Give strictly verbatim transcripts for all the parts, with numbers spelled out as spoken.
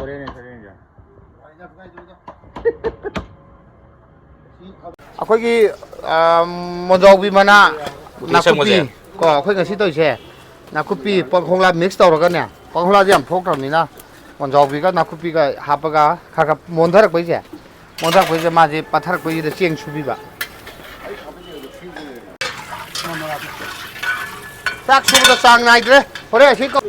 ꯍꯣꯔꯦꯟꯅꯦ, ꯍꯣꯔꯦꯟꯅꯦ꯫ ꯑꯩꯈꯣꯏꯒꯤ, ꯑ, ꯃꯣꯟꯖꯥꯎꯕꯤ ꯃꯅꯥ ꯎꯇꯤ ꯅꯥꯀꯨꯞꯄꯤ꯫ ꯑꯁꯪꯕꯁꯦ꯫ ꯀꯣ, ꯑꯩꯈꯣꯏ ꯉꯁꯤ ꯇꯧꯔꯤꯁꯦ ꯅꯥꯀꯨꯞꯄꯤ, ꯄꯥꯡꯈꯣꯛꯂꯥ mix ꯇꯧꯔꯒꯅꯦ, ꯄꯥꯡꯈꯣꯛꯂꯥꯁꯦ ꯌꯥꯝ ꯊꯣꯛꯇ꯭ꯔꯕꯅꯤꯅ ꯃꯣꯟꯖꯥꯎꯕꯤꯒ ꯅꯥꯀꯨꯞꯄꯤꯒ ꯍꯥꯞꯄꯒ ꯈꯔ ꯈꯔ ꯃꯣꯟꯊꯔꯛꯄꯩꯁꯦ, ꯃꯣꯟꯊꯔꯛꯄꯩꯁꯦ ꯃꯥꯁꯦ ꯄꯠꯊꯔꯛꯄꯩꯁꯤꯗ ꯆꯦꯡ ꯁꯨꯕꯤꯕ꯫ ꯆꯥꯛ ꯁꯨꯕꯗ ꯆꯥꯡ ꯅꯥꯏꯗ꯭ꯔꯦ꯫ ꯍꯣꯔꯦꯟ ꯑꯁꯤ ꯀꯧ-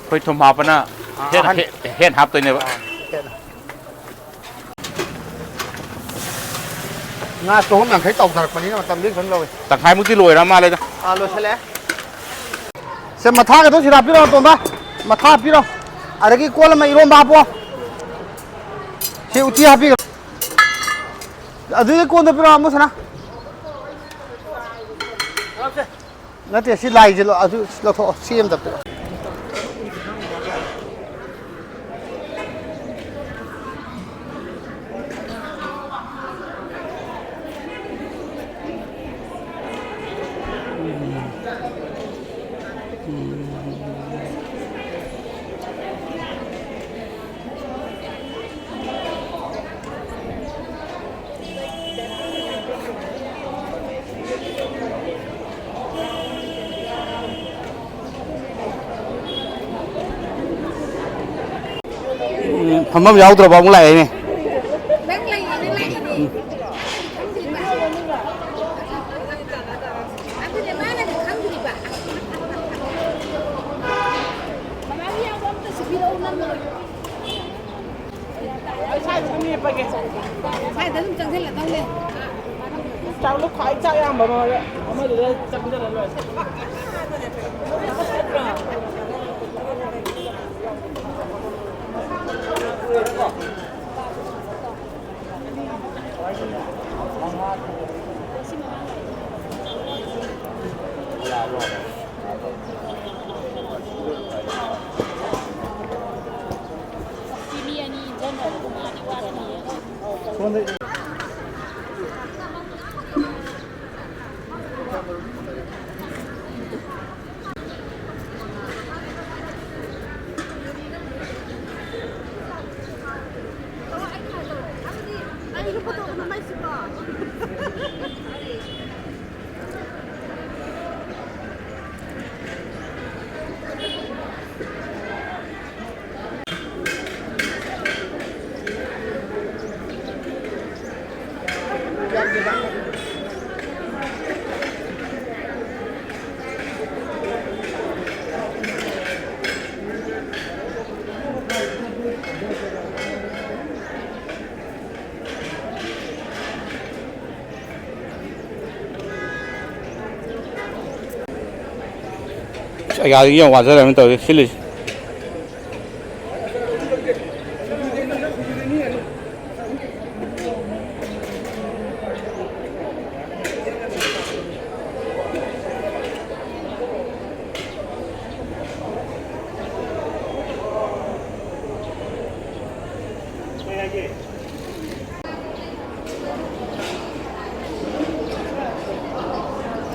ꯑꯩꯈꯣꯏ ꯊꯨꯝ ꯍꯥꯞꯄꯅ ꯑꯥ, ꯍꯦꯟ-, ꯑꯍꯟ꯫ ꯍꯦ-, ꯍꯦꯟ ꯍꯥꯞꯇꯣꯏꯅꯦꯕ꯫ ꯑꯥ, ꯍꯦꯟ꯫ ꯉꯥ ꯆꯍꯨꯝ ꯌꯥꯡꯈꯩ ꯇꯧꯊꯔꯛꯄꯅꯤꯅ ꯃꯇꯝꯗꯤ ꯈꯤꯇꯪ ꯂꯧꯋꯤ꯫ ꯇꯪꯈꯥꯏꯃꯨꯛꯇꯤ ꯂꯣꯏꯔ ꯃꯥꯜꯂꯦꯗ꯫ ꯑꯥ, ꯂꯣꯏꯁꯤꯜꯂꯛꯑꯦ꯫ ꯁꯦ, ꯃꯊꯥꯒꯗꯣ ꯁꯤꯗ ꯍꯥꯞꯄꯤꯔꯣ, ꯇꯣꯝꯕ꯫ ꯃꯊꯥ ꯍꯥꯞꯄꯤꯔꯣ꯫ ꯑꯗꯒꯤ ꯀꯣꯜ ꯑꯃ ꯏꯔꯣꯝꯕ ꯍꯥꯞꯄꯣ꯫ ꯁꯤ ꯎꯇꯤ ꯍꯥꯞꯄꯤꯔꯣ꯫ ꯑꯗꯨꯗꯤ ꯀꯣꯟꯗ ꯄꯤꯔꯣ, ꯑꯃꯨꯛ ꯁꯅꯥ꯫ ꯅꯠꯇꯦ, ꯁꯤ ꯂꯥꯏꯁꯦ ꯂꯧ-, ꯑꯗꯨ ꯂꯧꯊꯣꯛꯑꯣ, ꯁꯤ ꯑꯝꯇ ꯄꯤꯔꯛꯑꯣ꯫ ꯎꯝ, ꯐꯝꯐꯝ ꯌꯥꯎꯗ꯭ꯔꯕ ꯑꯃꯨꯛ ꯂꯥꯛꯑꯦꯅꯦ꯫ ꯅꯪ ꯂꯩꯌꯦ, ꯅꯪ ꯂꯩꯌꯦ꯫ ꯎꯝ꯫ ꯑꯗꯨꯅꯦ ꯃꯥꯅꯗꯤ ꯈꯪꯗ꯭ꯔꯤꯕ꯫ ꯃꯃꯥꯒꯤ ꯌꯥꯎꯕ ꯑꯝꯇ ꯁꯤꯕꯤꯔꯛꯎ ꯅꯪ꯫ ꯁ꯭ꯋꯥꯏꯗ ꯑꯗꯨꯝ ꯆꯪꯁꯤꯜꯂꯗꯧꯅꯦ꯫ ꯆꯥꯛꯂꯨ ꯈ꯭ꯋꯥꯏ ꯆꯥꯛ ꯌꯥꯝꯕ ꯑꯃ ꯑꯃꯗꯨꯗ ꯆꯪꯁꯤꯜꯂ ꯂꯣꯏꯔꯦ꯫ ꯐꯣꯇꯣ ꯅꯝꯃꯛꯏꯁꯤꯕꯣ? ꯑꯁ, ꯑꯩꯒꯥꯗꯤ ꯌꯥꯝ ꯋꯥꯖꯔꯕꯅꯤ ꯇꯧꯔꯤꯁꯦ, ꯁꯤꯜꯂꯤꯁꯦ꯫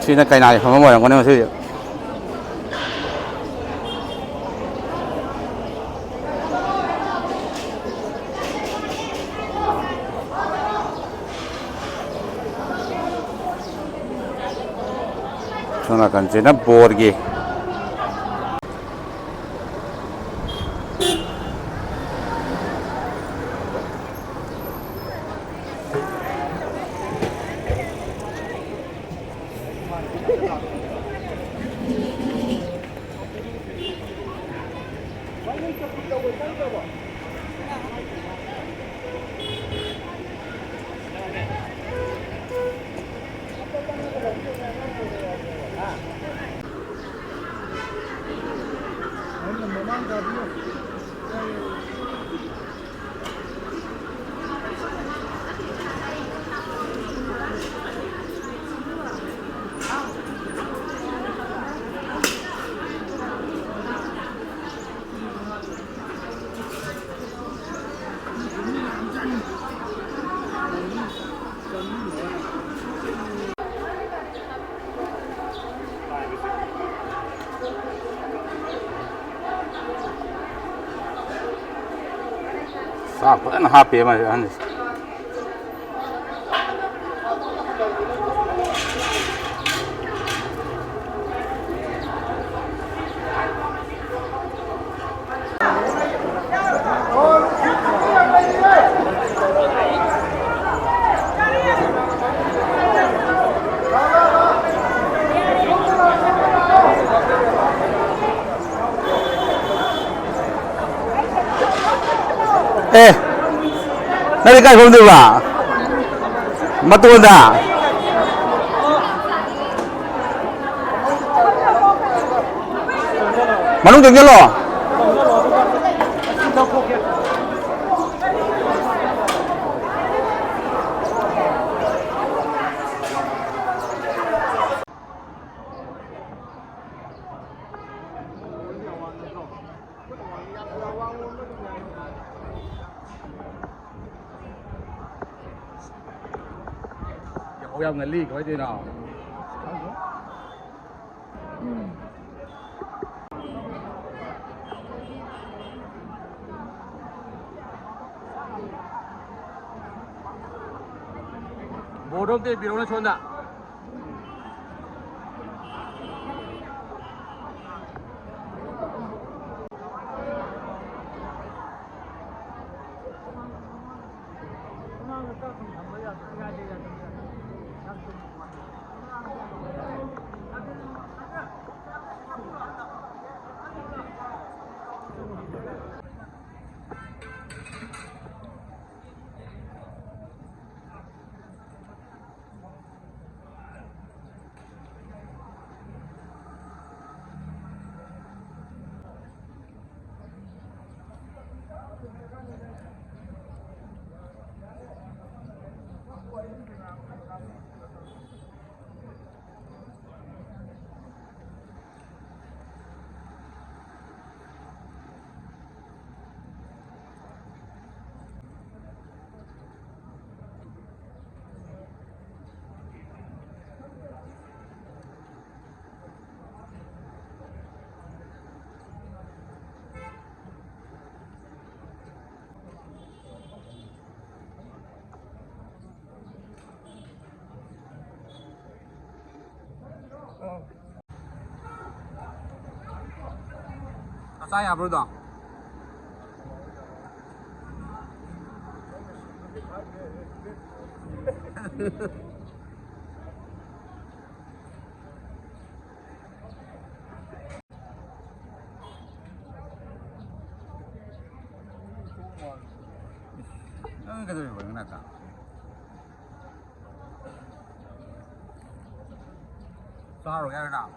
ꯁꯤꯅ ꯀꯩꯅꯥꯒꯤ ꯐꯝꯐꯝ ꯑꯣꯏꯔꯝꯒꯅꯤ ꯉꯁꯤꯗꯤ꯫ ꯁꯣꯝ ꯅꯥꯀꯟꯁꯤꯅ ꯕꯣꯔꯒꯤ꯫ ꯆꯥꯛ ꯐꯖꯅ ꯍꯥꯞꯄꯦ ꯃꯥꯁꯦ ꯑꯍꯟꯁꯦ꯫ ꯑꯦ, ꯅꯪꯗꯤ ꯀꯥꯏ ꯐꯝꯗꯣꯏꯕ? ꯃꯇꯣꯟꯗ? ꯃꯅꯨꯡ ꯆꯪꯁꯤꯜꯂꯣ꯫ ꯌꯥꯍꯧ ꯌꯥꯝ ꯉꯜꯂꯤ, ꯀꯃꯥꯏ ꯇꯧꯔꯤꯅꯣ? ꯕꯣꯔꯗꯣ ꯑꯝꯇ ꯌꯦꯡꯕꯤꯔꯛꯎꯅꯦ ꯁꯣꯝꯗ꯫ ꯆꯥ ꯌꯥꯕ꯭ꯔꯣ ꯑꯗꯣ? ꯅꯪ ꯀꯩꯗꯧꯔꯤꯕ ꯅꯪ ꯅꯥꯛꯇ? ꯆꯥꯔꯨꯒꯦ ꯍꯥꯏꯔꯣ ꯅꯪ?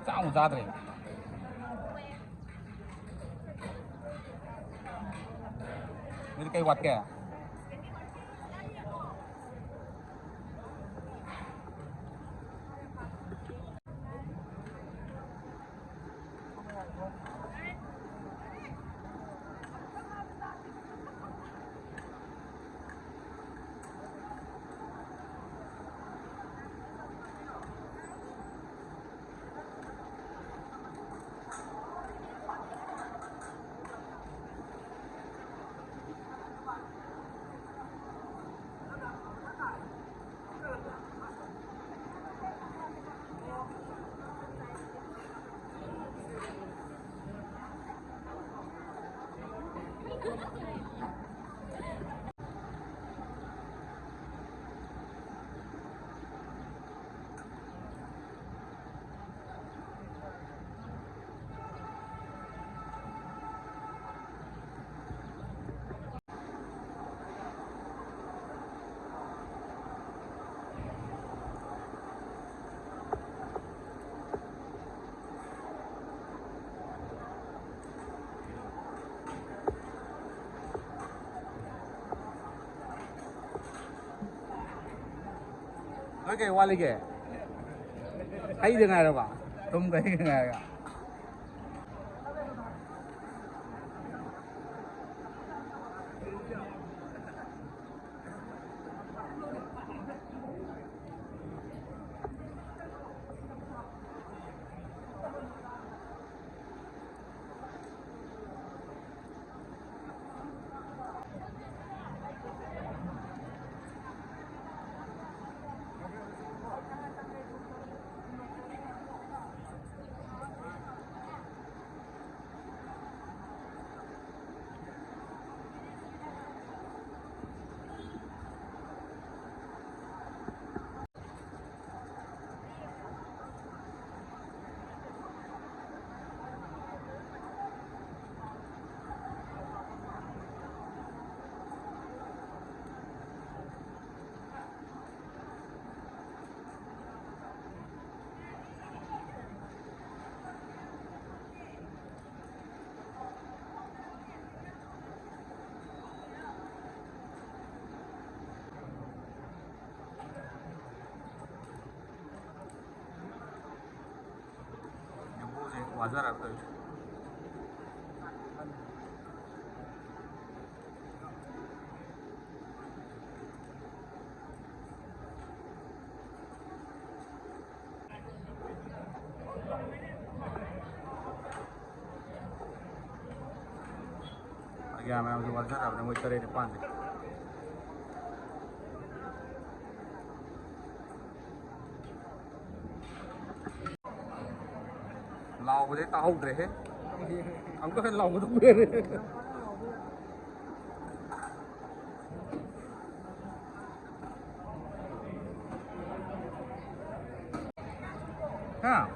ꯆꯥꯛ ꯑꯃꯨꯛ ꯆꯥꯗ꯭ꯔꯦ꯫ ꯅꯣꯏꯗꯤ ꯀꯩ ꯋꯥꯠꯀꯦ? ꯀꯩ ꯋꯥꯠꯂꯤꯒꯦ? ꯍꯩꯗ ꯉꯥꯏꯔꯕ? ꯊꯨꯝꯒ ꯍꯩꯒ ꯉꯥꯏꯔꯒ꯫ ꯌꯨꯝꯕꯨꯁꯦ ꯋꯥꯖꯔꯕ ꯇꯧꯔꯤꯁꯦ꯫ ꯑꯒ꯭ꯌꯥ ꯃꯌꯥꯝꯁꯨ ꯋꯥꯖꯔꯕꯅꯦ, ꯃꯣꯏ ꯇꯔꯦꯠ ꯅꯤꯄꯥꯟꯁꯦ꯫ ꯂꯥꯎꯕꯗꯤ ꯇꯥꯍꯧꯗ꯭ꯔꯦꯍꯦ꯫ ꯑꯃꯨꯛꯀ ꯍꯦꯟꯅ ꯂꯥꯎꯕꯗꯣ ꯀꯨꯏꯔꯦ꯫ ꯍꯥ?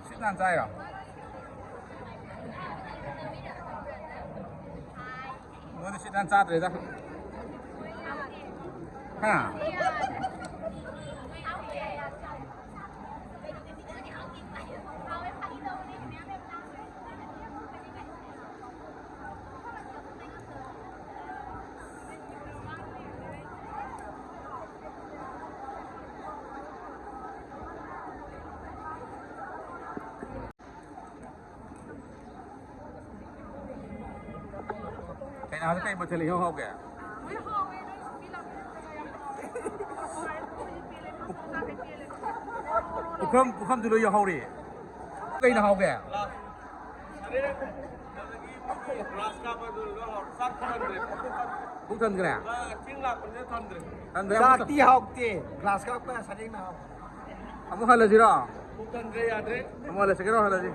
ꯁꯤꯠ ꯅꯥꯟ ꯆꯥꯏꯔꯣ? ꯃꯣꯏꯗꯤ ꯁꯤꯠ ꯅꯥꯟ ꯆꯥꯗ꯭ꯔꯦꯗ꯫ ꯍꯥ? ꯀꯩꯅꯣ, ꯀꯩ ꯃꯊꯦꯜ ꯏꯍꯥꯎ ꯍꯥꯎꯒꯦ? ꯄꯨꯈꯝ, ꯄꯨꯈꯝꯗꯨ ꯂꯣꯏ ꯌꯥꯎꯍꯧꯔꯤ꯫ ꯀꯩꯅ ꯍꯥꯎꯒꯦ? ꯄꯨꯛ ꯊꯟꯈ꯭ꯔꯦ? ꯊꯟꯈ꯭ꯔꯦ? ꯆꯥꯛꯇꯤ ꯍꯥꯎꯇꯦ, ꯒ꯭ꯂꯥꯁ ꯀꯥꯞꯄ ꯁꯔꯦꯡꯅ ꯍꯥꯎ꯫ ꯑꯃꯨꯛ ꯍꯜꯂꯁꯤꯔꯣ? ꯑꯃꯨꯛ ꯍꯜꯂꯁꯤ, ꯀꯩꯅꯣ ꯍꯜꯂꯁꯤ꯫